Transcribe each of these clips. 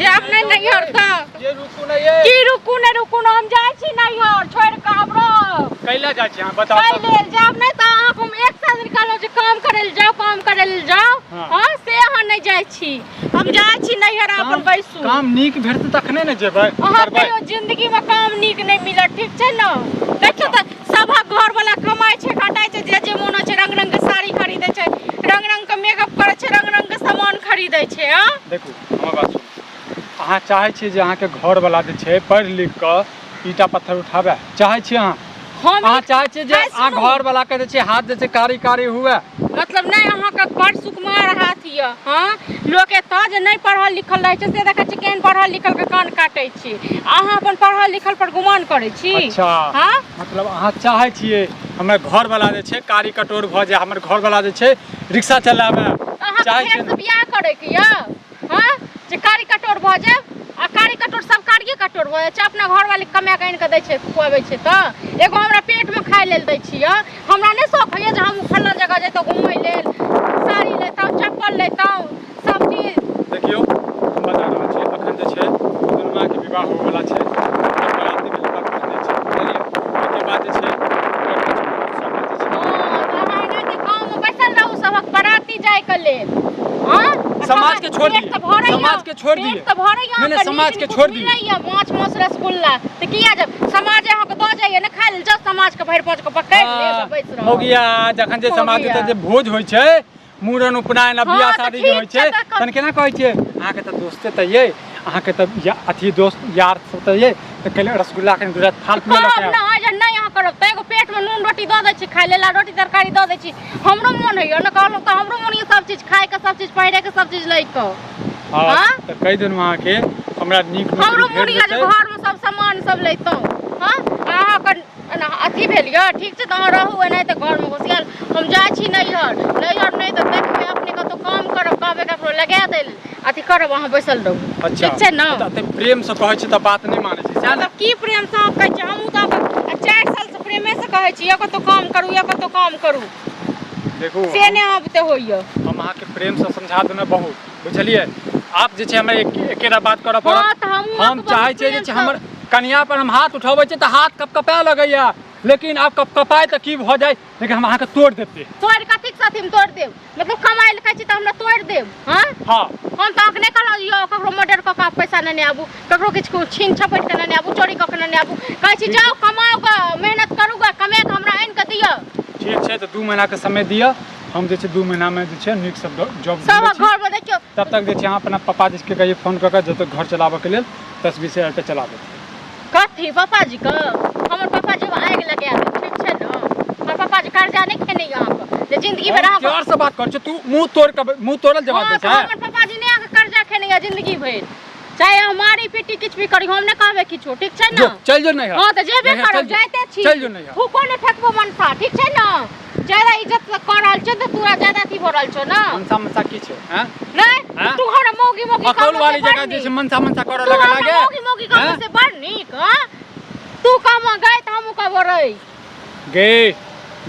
जायब नहि नैहर तऽ ये रुकू ने ये की रुकू नहि रुकू ने हम जाइ छी नैहर छोड़ि कऽ आब रहब कैला जाइ छी अहाँ बताउ एहि तऽ। लेल जायब नहि तऽ अहाँके हम एक साल दिन कहलहुँ जे काम करै लए जाउ काम करै लए जाउ हाँ। हँ से अहाँ नहि जाइ छी हम जाइ छी नैहर अपन काम- बैसू काम नीक भेटतै तखने ने जेबै अहाँ करबै कहियो जिंदगी में काम नीक नहीं मिलत ठीक छै ने देखियौ तऽ सभक घर वाला कमाइ छै खटाइ छै जे जे मोन होइ छै रंग रंग के साड़ी खरीदै छै रंग रंग के मेकअप करै छै रंग रंग के सामान खरीदै छै हँ देखू हमर बात सुनू अहाँ चाहै छियै जे अहाँके घरवला जे छै पढ़ि लिख कऽ ईटा पत्थर उठाबै चाहै छियै अहाँ हम अहाँ चाहै छियै जे है अहाँ सुनू। घरवला के जे छै हाथ जे छै कारी कारी हुए मतलब नहि अहाँके बड़ सुकुमार हाथ यऽ हँ लोक एतऽ जे नहि पढ़ल लिखल रहै छै से देखै छी केहन पढ़ल लिखलके कान काटै छी अहाँ अपन पढ़ल लिखल पर गुमान करै छी अच्छा हँ मतलब अहाँ चाहै छियै हमर घरवला जे छै कारी कटोर भऽ जाय हमर घरवला जे छै रिक्शा चलाबै अहाँके चाहै छियै फेरसँ बियाह करैके यऽ हँ जे कारी कटोर भऽ जायब आ कारी कटोर सब कारिये कटोर भऽ जाइ छै अपना घरवाली कमा कऽ आनि कऽ दै छै खुआबै छै तऽ एगो हमरा पेटमे खाय लेल दै छियै हमरा नहि शौक होइए जे हम फल्लाँ जगह जैतहुँ घुमै लेल साड़ी लैतहुँ चप्पल लैतहुँ सब चीज देखियौ हम बता रहल छी अखन जे छै दुनुआके विवाह होबऽवला छै ओकर बरातीमे लड़का कहने छै बुझलियै ओहिके बाद जे छै ओकर जे छै बहुत सब जे छै हँ, तऽ अहाँ एनाहिते गाँवमे बैसल रहू सभक बराती जायके लेल हँ समाज के छोड़ पेट दिए तऽ भरैया समाज के छोड़ दिए पेट तऽ भरैया नहीं, नहीं, अहाँके, समाज नीक के नीक छोड़ दिए। मिलैया माछ मांस रसगुल्ला तऽ किया जब समाज अहाँके दऽ जाइया ने खाय लेल जाउ समाज के भरि पाँच के पकड़ि लेब आ बैस रहब मौगिया जखन जे समाज मौगिया। के जे भोज होइ छै मूड़न उपनयन आ हाँ, बियाह तऽ शादी जे ठीक होइ छै, छै तऽ तहन केना कहै छियै अहाँके तऽ दोस्ते तऽ ये अहाँके तऽ या अथी दोस्त यार सब तऽ ये तऽ कहले रसगुल्ला कनि दूरा थाल पिए लऽ कहब के आउ। ने जे नहि अहाँ करब तऽ एगो पेटमे नून रोटी दऽ दै छी खाय लेल आ रोटी तरकारी दऽ दै छी हमरो मोन होइए ने कहलहुँ तऽ हमरो मोन होइए सब चीज खायके सब चीज पहिरैके सब चीज लैके हाँ हाँ? तऽ कहि देलहुँ अहाँके हमरा नीक नौकरी हमरो मोन भेट होइए जे जेतै घरमे सब सामान सब लैतहुँ हँ अहाँके एना अथी भेल यऽ ठीक छै तऽ अहाँ रहू एनाहिते घरमे घुसियाल हम जाइ छी नैहर नैहर नहि तऽ देखबै अपने कतहु काम करब कहबै ककरो लगा दै लेल अथी करब अहाँ बैसल रहू अच्छा ठीक छै ने तऽ एते प्रेमसँ कहै छी तऽ बात नहि मानै छी सएह ने मतलब की प्रेमसँ अहाँ कहै छी हमहूँ तऽ अहाँके 4 सालसँ प्रेमेसँ कहै छी यौ कतहु काम करू यौ कतहु काम करू देखू से नहि अहाँ बुते होइए हम अहाँके प्रेमसँ समझा देलहुँ बहुत बुझलियै आब जे छै हमरा एकेटा बात करऽ हँ पड़त तऽ हमहूँ हम अहाँके बहुत चाहै छियै जे छै प्रेमसँ हमर कनिया पर हम हाथ उठबै छियै तऽ हाथ कपकपाए लगैया लेकिन आब कपकपाए तऽ की भऽ जाय लेकिन हम अहाँके तोड़ि देते तोड़ि कथीक साथी हम तोड़ि देब मतलब कमाइ लए खाइ छी तऽ हमरा तोड़ि देब हँ हँ हम तऽ अहाँके नहि कहलहुँ यौ ककरो मर्डर कऽ कऽ पैसा नेने आबू ककरो किछु छीन छपटि कऽ नेने आबू चोरी कऽ कऽ नेने आबू कहै छी जाउ कमाउ गऽ मेहनत करू गऽ कमा कऽ हमरा आनि कऽ दिअ ठीक छै तऽ 2 महीनाके समय दिअ हम जे छै 2 महीनामे जे छै नीकसँ जॉब सबक घरमे देखियौ तब तक जे छै अहाँ अपना पापा जी के कहियो फोन कऽ कऽ जतऽ घर चलाबऽके लेल 10-20 हजार रुपया चला देतै कथी पापाजी के हमर पापाजी आगि लगा देत ठीक छै ने हमर पापाजी कर्जा नहि खेने यऽ अहाँके जे जिंदगी भरि अहाँके प्यार से बात कर छै तू मुंह तोड़ के मुंह तोड़ल जवाब हँ दै तऽ छै हमर पापाजी नहि अहाँके कर्जा खेने यऽ जिंदगी भरि चाहे अहाँ मारी पीटी किछु भी करी हम नहि कहबै किछो ठीक छै ने जो चल जो नहीं हँ तऽ जेबे नैहर करब चलि जो। जाइते छी चलि जो नैहर। थूको नहि फेकबो मनसा ठीक छै ने ज्यादा इज्जत कऽ रहल छौ तऽ तोरा ज्यादा अथी भऽ रहल छौ ने मनसा मनसा की छै हैं नहि हैं? तू हमरा मौगी मौगी अकौल कहबो वाली से बड़ जगह जे छै नीक। मनसा मनसा करऽ तू लगा हमरा लागे मौगी मौगी कहबो हैं? से बड़ नीक हँ तू कहबो गई तऽ हमहूँ कहबो रै गे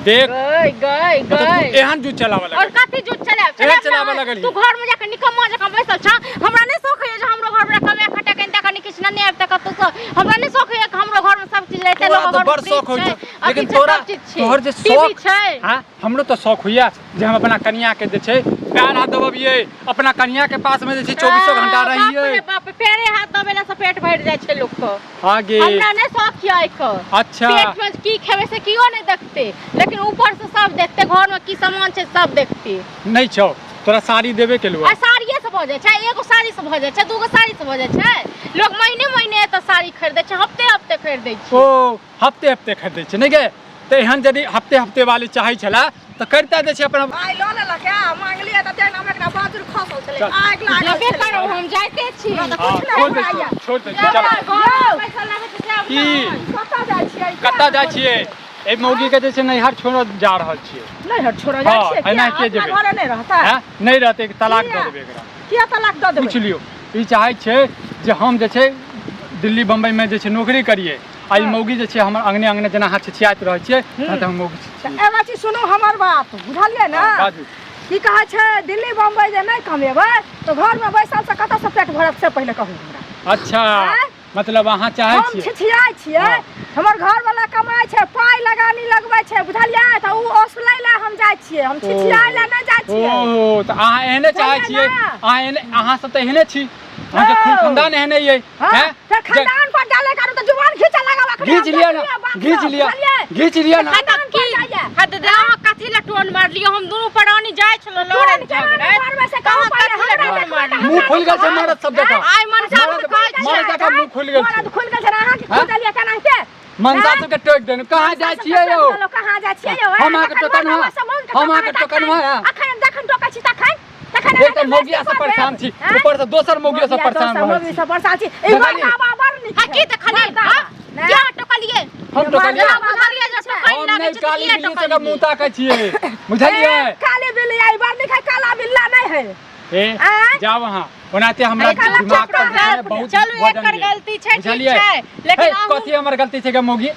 देख गई गई मतलब तू गई एहन जूत चलाबऽ और लगल कथी जूत चलायब एहन चलायब चलाबऽ ना। लगलही। तू घर में जाके निकम्मा जकाँ बैसल छह हमरा नहि शौक होइए जे हमरो घर में कमे खटे के एनता कनि किछु नहि आबि कतौ से हमरा नहि शौक होइए कि हमरो घर में सब चीज रहते तोरा लोक तऽ घर में बड़ शौक होइ फ्रिज छौ छै अथी लेकिन छै तोरा सब चीज छै तोहर जे टीवी शौक छै हाँ हमरो तऽ शौक होइया जे हम अपना कनिया के जे छै पैर हाथ दबबियै अपना कनिया के पास में जे छै चौबीसो घंटा बाप रहियै रे बाप पैरे हाथ दबेला से पेट भरि जाइ छै लोक के हाँ गे हमरा नहि शौक यऽ एहिके अच्छा पेट में की खेबै से कियो नहि देखते लेकिन ऊपर से सब देखते घर में की सामान छै सब देखते नहि छौ तोरा साड़ी देबे केलहुँ आ साड़िए से भऽ जाइ छै एगो साड़ी से भऽ जाइ छै दूगो साड़ी से भऽ जाइ छै लोग महीने महीने एतऽ साड़ी खरीदै छै हफ्ते हफ्ते खरीदै छै ओ हफ्ते हफ्ते खरीदै छै नहि गे तऽ एहन यदि हफ्ते हफ्ते वाली चाहै छलै तऽ करिते दै छै अपना आइ लऽ लेलक आ मांगलियै तऽ तेना हम एकरा बाजुर खसल छलै चल। आगि लागल जेबे छलै करब हम जाइते छी हमरा तऽ हँ, कुछ नहि छोड़ दै हमरा छियै यऽ। छोड़ दै छियै जेबै, चल घरमे पैसा लागै छै जायब की? नहि। कतऽ जाइ छियै कतऽ जाइ छियै एहि मौगी के जे छै नैहर छोड़ऽ जा रहल छियै नैहर छोड़ऽ जाइ हँ, छियै एना किया के अपना जेबै? घरे नहि रहतै हैं नहि रहतै तलाक दऽ किया? देबै एकरा किया तलाक दऽ देबै पूछि लियौ ई चाहै छै जे हम जे छै दिल्ली बम्बईमे जे छै नौकरी करियै आ ई मौगी जे छै हमर अङ्गने अङ्गने जेना अहाँ छिछियाइत रहै छियै तहन तऽ हम मौगी तऽ छिछियै एगो चीज सुनू हमर बात बुझलियै ने हँ, बाजू की कहै छै दिल्ली बम्बई जे नहि कमेबै तऽ घरमे बैसल से कतऽसँ पेट भरत से पहिले कहू हमरा। अच्छा आँय? मतलब अहाँ चाहै हम छियै छिछियाइ छियै हँ। हमर घरवाला कमाइ छै पाइ लगानी लगबै छै बुझलियै तऽ ओ ओसलै लए हम जाइ छियै हम छिछियाइ लए नहि जाइ छियै ओ तऽ अहाँ एहने चाहै बुझलियै छियै ने? अहाँ एहने अहाँ सब तऽ एहने छी अहाँके हँ। खून खानदान एहने ये हाँ, हैं फेर खानदान पर डाले करू तऽ जुबान खींचे लगाब अखने घीच हम लिअ ना देखलियै बात घीच सब, लिअ बुझलियै? घीच लिअ ना हाँ तऽ की हाँ तऽ अहाँ कथी लए टोन मारलियै हम दुनू प्राणी जाइ छलहुँ लड़ै टोन केना नहि झगड़ै मारबै से कहू अहाँ पहिले, कथी लए हमरा टोन देखबै तऽ मारलियै मुँह खुलि गेल छै मरद सब जकाँ आइ मनसा मरद कहै छै मरद जकाँ मुँह खुलि गेल छै मरद खुलि गेल छै ने, अहाँके हाँ? खुजल यऽ केनाहिते? मनसा हाँ? सबके टोकि देलहुँ कहाँ जाइ छियै यौ कहाँ जाइ छियै यौ? हम अहाँके अखन टोकन मरद सब मौगी के हम अहाँके टोकन टोकन हँ अखन जखन टोकै छी तखन तखन एक तऽ अहाँके मौगिया से बेइज्जती परेशान छी आँय? ऊपर से दोसर मौगिया से मौगिया परेशान दोसर रहै मौगी छी से परेशान छी ई देखलियै? मर्दाबा बड़ नीक हाँ की छै। देखलियै मर्दाबा। हाँ नहि। किया टोकलियै हम टोकलियै अहाँ बुझलियै जे टोकनि हम लागै नहि छै तऽ काली किया बिल्ली सबके टोकलियै मुँह ताकै छियै बुझलियै ए, काली बिल्ली आई बड़ नीक है काला बिल्ला नहीं है ए आँय? जाउ अहाँ ओनाते हमरा अरे काला दिमाग चपड़ा पर जे छै है। ने बहुत चलू वजन एकर ये। गलती छै ठीक बुझलियै छै लेकिन हे, अहूँ कथी हमर गलती छै गे मौगी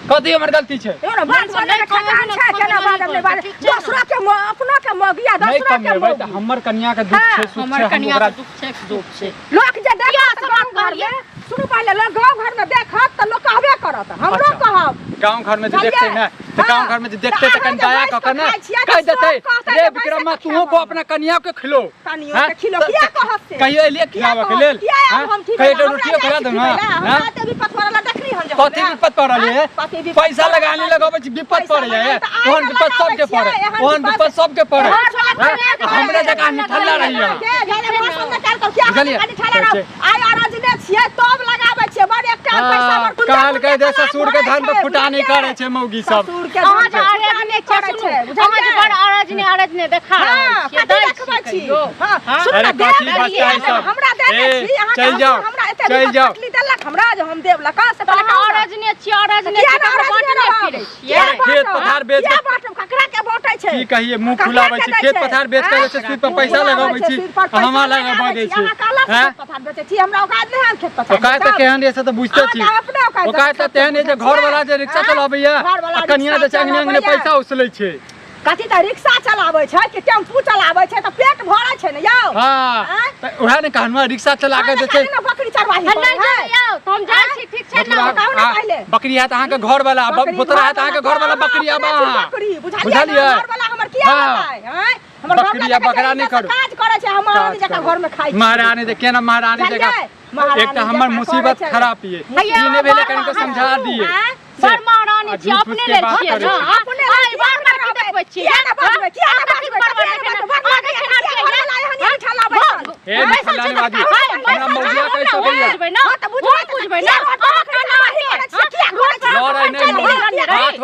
कथी हमर गलती छै देखो ना बात नहि, बोले के नहि ठेकान कमेबै छै ने, केना कमेबै बाजब नहि बाजब ठीक छै ने? दोसरा के अपना के मौगिया नहि दोसरा के कमेबै तऽ मौगी हमर कनिया के दुख हाँ, छै सुख हमर छै हम कनिया ओकरा के दुख छै दुख छै लोक जे किया देखत सब गाँव बात घर कहलियै? में सुनू पहिले लोक गाँव घर में देखत तऽ लोक कहबे करत हमरो अच्छा। कहब गाँव घर में जे बुझलियै? देखतै ने तऽ गाँव हाँ। घर में जे देखतै तऽ तऽ कनि अहाँ दया जे कऽ कऽ ने बैस कऽ खाइ छियै कहि तऽ देतै सब कहतै रे जे बैस विक्रमा कऽ तूहो खायब हम। अपना कनिया के खिलो कनियो हाँ? के खिलो तऽ- किया कहत से कहियो एलियै किया खिलाबऽ के कहत? लेल किया आब हाँ? हम खिबै कहियो एकटा हमरा रोटियो जाइ खिला छी दे ने खिबै लए, हमरा हाँ? तऽ विपत पड़ल देखली हन जे कथी हमरा। विपत पड़ल हाँ? ये कथी विपत पैसा पड़ल? लगाने लगबै छी विपत पैसा पड़ै ये लगाने तऽ आइ ओहन ने विपत लगाबै सबके छियै, पड़ै एहन ओहन विपत- विपत सबके पड़ै एहन हाँ? विपत हमरे जकाँ निठल्ला रहियै अहाँ। के जाने मौसम में काल कर किया बुझलियै? कनि ठेला रहो। आइ अरजने छियै तब लगाबै छियै बड़ एकटा पैसा हाँ, बड़ कुंजा कहलकै जे कुंजा ससुर के धन पर छै, फुटानी बुझलियै? करै छै मौगी सब ससुर के अहाँ धन जे पर अरजने छियै करै सुनू छै, अहाँ जे बुझलियै? बड़ अरजने अरजने देखा रहल हाँ, छियै कथी दै देखबै छी छी? कहियो हाँ, हाँ? सुनू अरे ने, कथी देब बच्चा छी, ई सब? हमरा देने ए, छी, अहाँके चलि जाउ, हमरा एते चलि विपत जाउ। तकलीफ देलक हमरा जे हम देब लका से तऽ पहिले अहाँ कहू ने। अरजने छियै अरजने किया छियै ने ककरो अरजने बाँटने रहब? फिरै किया छियै खेत बाँटब? पथार बेच किया के- बाँटब? ककरा के बाँटै छै की कहिए मुंह ककरा खुलाबै के छी दै खेत छै? पथार बेच के जे छै आँय? सूद पर पैसा मुँह लगाबै छी सूद पर आ हमरा पैसा लग लगाबै बजै छी। छी अहाँ कहलक हैं? खेत पथार बेचै छी हमरा औकात नहि है खेत पथार ओकात तऽ बेचब। केहन रहै से तऽ बुझते अहाँ छी तऽ अपने औकात ओकात तऽ तेहन है जे घर वाला जे रिक्शा आँय? चलाबैया घरवला आ कनिया जे रिक्शा छै अंगने अंगने चलाबैया। पैसा उसलै छै कथी तऽ रिक्शा चलाबै छै कि टेम्पू चलाबै छै तऽ पेट भरै छै ने यौ हाँ आँय? तऽ उएह ने कहलहुँ रिक्शा चला कऽ जे छै ने बकरी चरवाही नहि करै है। जाइयौ तऽ हम जाइ छी ठीक छै ने मतलब कहू ने आ- पहिले। बकरी हैत अहाँके घर वाला बकरी बोतरा हैत घरवला अहाँके घर वाला अहाँ बकरी आब अपने छी अहाँ बकरी बुझलियै बुझलियै? ने घरवला हमर किया हाँ। होतै आँय? हमर घरवला बकरी आ देखै छै बकरा नहि हिनका से करू। काज करै छै हम महारानी जकाँ घर में खाइ छी महारानी जे केना महारानी जकाँ बुझलियै? महारानी एक तऽ हमर जकाँ मुसीबत करै छै। खराब ये हैया, ई नहि भेलै बड़ कनिको समझा दिए आँय? से बड़ महारानी आ छी झूठ अपने फूस के लेल बात छियै करै ने छै। अपने लेल आइ किया बार बार की रहबै? देखबै छियै किया ने बजबै? किया ने अहाँ कथी बजबै? बार बार कथी ने देखै बजबै? अहाँ देखै घरवला एहन एहन ठेला बैसल। हे निठल्ला नहि बाजू हमरा मौगिया कहि सकैया बुझबै ना हाँ, तऽ बुझबै हम बुझबै ना किया रोड पर अहाँ बकरी केना चरवाही करै छियै? किया करै छियै? लड़ै नहि मौगी हाथ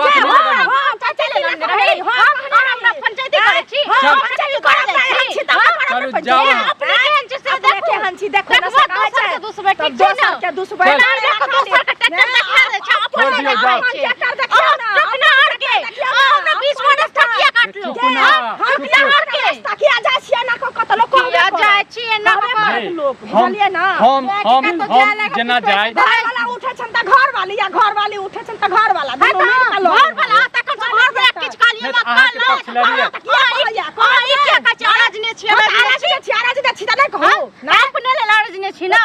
वाथ नहि लगाबू रही हाँ हमरा पंचायती करै छी चल। पंचायती करब नहि, एहन छी तऽ करब चलू, पंचायती। जाउ अहाँ। अपने केहन छी से अपने देखू केहन छी देखू ने, देखबो से कहै दोसर छै। के दुसबै तब ठीक छै ने दोसर के दुसबै। चल। ना देखो दोसर के ट्रैक्टर देखा दै छै अपन छोड़ नहि दियौ, देखै जाउ। छै ट्रैक्टर देखियौ अहाँ ने, टोकना आर के देखियौ ने, अहाँ हमरा 20 मानस तकिया काटलो चुप ना, हम चुप। किया के तकिया जाइ छियै ना कऽ कऽ तऽ लोक कहबे किया करत। जाइ छियै ना कहबे कऽ करत नहि, लोक, हम बुझलियै ना? हम हम कतौ हम जाय लागे जेना पिटबै जाइ घरवाला उठै छनि तऽ घरवाली या घरवाली उठै छनि तऽ घरवाला है दुनू मिल तऽ कऽ लड़ै घर वाला तखन से घर वाला किछु कहलियै नहि तऽ अहाँके पक्ष लड़ियै किया कहैया? अहाँ ई किया कहै छियै अरजने छी हम अरजने अरज छी नै छी, अरज नै छी तऽ नहि कहू। हाँ? अपने लेल अरजने छी ना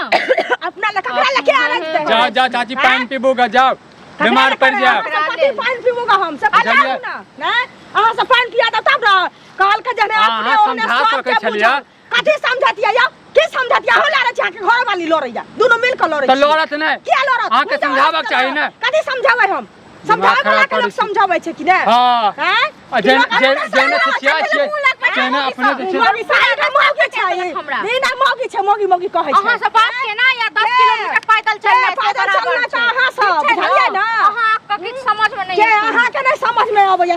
अपना लए ककरा लए के अरज दै? जाओ जाओ चाची पानि पीबू ग जाओ ककरा बीमार लए पड़ि करै? जायब अहाँ सब कथी पानि पीबू ग हम से बुझलियै? बताउ ने, नहि? अहाँ सब पानि पिया देब तब ने कहलकै जे नहि अपने अहाँ ओहने समझा सबके सकै छलियै। बुझल। कथी समझतियै यौ की समझतियै अहूँ लड़ै छी अहाँके घरवाली लड़ैया दुनू मिल कऽ लड़ै तऽ छी। लड़त नहि किया लड़त अहाँके हम तऽ समझाबक लड़त चाही ने। कथी समझाबै हम समझाबै खराब वाला के करै लोक छी। समझाबै छै कि नहि हँ हैं? आ कि जेन लोक जेन अपने जेना समझाबै छिछिया छै, छियै मुँह लगबै छै, तेना अपने जे छै मौगी साइड में मौगी छै ई। हमरा। ई ना मौगी छै मौगी मौगी कहै छै अहाँ से बात केना या 10 के? किलोमीटर पैदल चलना के पैदल चलना तऽ अहाँ सब, ठीक छै बुझलियै ने? अहाँ के किछु समझ में नहीं के अहाँके नहि समझ में अबैया।